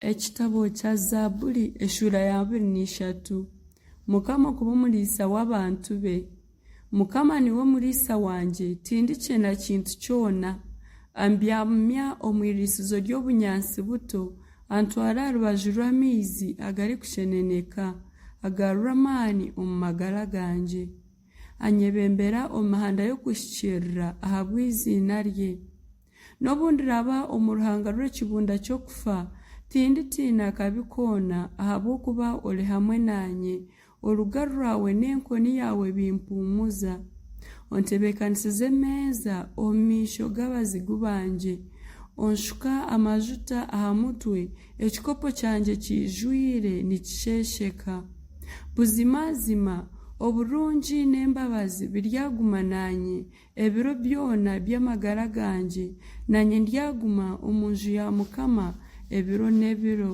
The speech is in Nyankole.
Ekitabo kya Zaaburi eshuura ya 23. Mukama okuba omuriisa w'abantu be. Mukama niwe muriisa wangye, tindikyena kintu kyona. Ambyamya omu iriisizo ry'obunyaatsi buto, antwara aha rubaju rw'amaizi agarikusheneneka, agarura amaani omu magara gangye. Anyebembera omu mihanda y'okuhikiirira ahabw'eiziina rye. N'obu ndiraba omu ruhanga rw'ekibunda ky'okufa, tinditiina kabi koona, ahabw'okuba ori hamwe naanye, oruga rwawe n'enkoni yaawe bimpuumuza. Ontebeekanisiza emeeza omu maisho g'abazigu bangye. Onshuka amajuta aha mutwe, ekikopo kyangye kiijwire nikisheesheka. Buzimazima oburungi n'embabazi biryaguma naanye Ebiro byona by'amagara gangye, naanye ndyaguma omu nju ya Mukama ebiro n'ebiro.